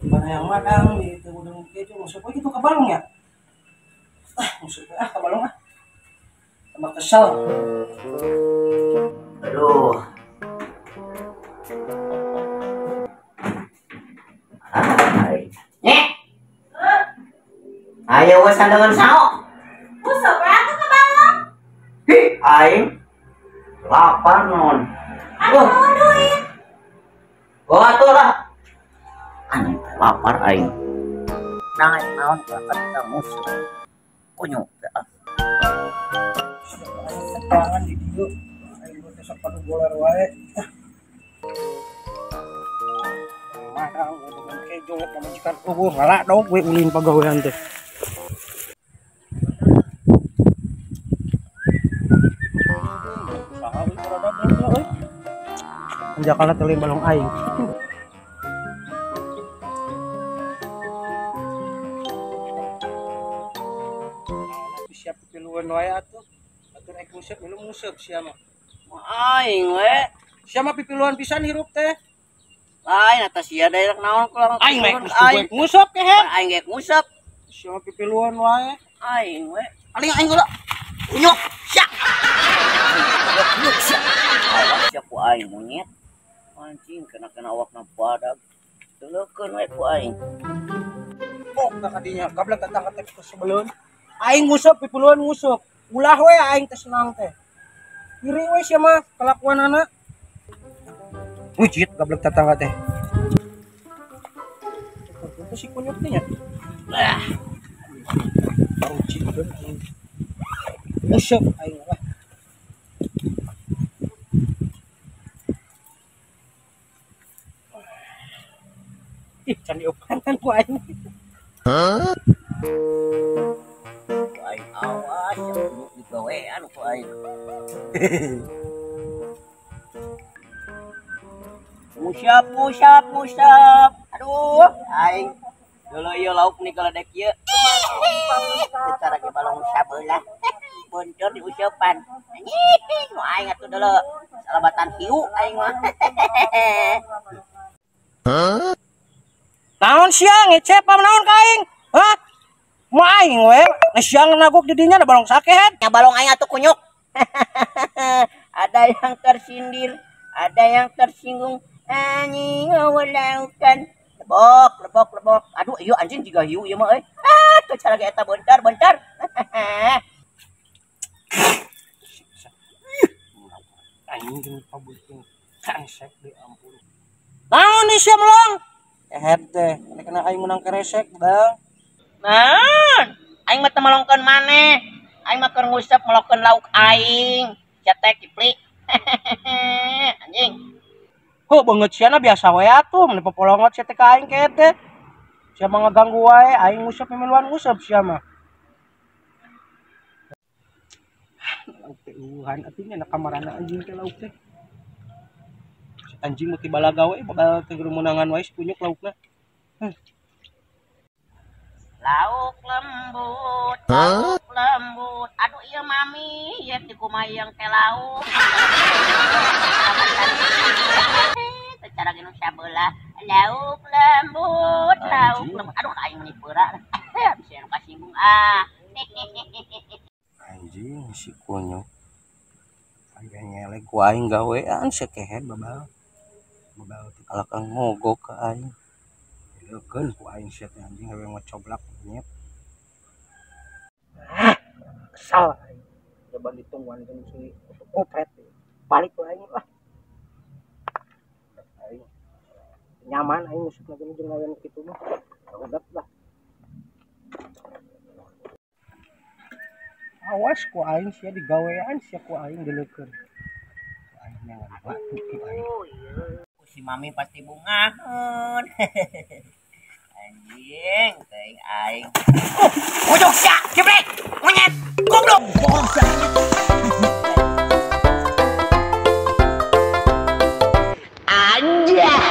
Mana yang madang di itu udah kejo masuk gitu ke balong ya. Ah, masuk ah ke balong ah. Tambah kesel. Aduh. Nyek. Ayo we sandangan sao. Useup we atuh ke balong. Hi, aing lapar non. Aduh, duit. Oh, atuh lah. Aneh lapar aing. Naik naon ka musuh. Kunyuk teh ah. Tangan di dieu. Aing teh sok padu goler wae. Madang dengan kejo pamajikan eueuh ngaladog we ulin pagawean teh. Saha we produk euy. Anjakala teh balong aing. Siap piluan wae atuh. Atuh rek nguseup milu nguseup sia mah. Aing we. Sia mah pipiluan pisan hirup teh. Lain atas sia daerah naon kurang aing mah nguseup kehe. Aing ge nguseup. Sia mah pipiluan wae. Aing we. Aling aing heula. Kunyuk sia. Kunyuk sia. Awas sia ku aing monyet. Anjing kena-kena awakna badag. Teulekeun we ku aing. Oh, ka kadinya gablek datang ka teh sebelun. Aing nguseup pipiluan nguseup. Ulah we aing teh senang teh. Iri we sia mah kelakuanana. Wujud gablek tetangga teh. Itu si kunyuk teh nya. Lah. Baru cik nguseup aing lah. Ih, can diopantan ku aing. Hah? Aing awas yang kunyuk digawean ku aing. Musap, musap, musap. Aduh, aing. Dulu ieu lauk nih galedek ieu. Secara ge balong sabelah. Boncor diuseupan. Anjing, nu aing atuh dulu. Salabatan hiu aing mah. Hah? Naon sia ngecep naon ka aing? Hah? Mau aing we, siang naguk di dinya da balong sakehet. Nya balong aing atuh kunyuk. Ada yang tersindir, ada yang tersinggung. Anjing ngawalaukan. Lebok, lebok, lebok. Aduh, ieu anjing jiga hiu ieu mah euy. Ah, tuh cara ge eta bentar, bentar. Anjing pabuting kangsek di ampun. Naon sia melong? Ehet teh, kena aing menang keresek, Bang. Naon? Aing mah teu melongkeun maneh. Aing mah keur nguseup melongkeun lauk aing. Cetek kipli. Anjing. Kok banget siana biasa wae atuh, mun popolongot sia teh ka aing ke teh. Sia mah ngaganggu wae, aing nguseup miluan nguseup sia mah. Lauk teh eueuhan atuh nya na kamarana anjing teh lauk teh. Si anjing mah ti balaga wae bakal teu meunangan wae si kunyuk laukna. Lauk lembut, lauk lembut. Aduh iya mami, ieu ti kumayang teh lauk. Secara gini sabelah lauk lembut, lauk lembut. Aduh aing meni peura. Bisa anu kasinggung ah. Anjing si kunyuk. Aya nyelek ku aing gawean sekehet babal. Babal teh kalakang mogok ka aing. Leukeun ku aing sia teh anjing hewe ngocoblak nyet. Ah, kesal aing. Coba ditungguan kan si kopret. Balik ku aing lah. Aing nyaman aing ngusupna geuning jeung lawan kitu mah. Udah lah. Awas ku aing sia digawean sia ku aing dileukeun. Ku aing nyangan batu ku aing. Si mami pasti bungaheun. Anjing, teuing aing. Oh, kujuk sia, kibrek, monyet, goblok. Bohong sia. Anjay.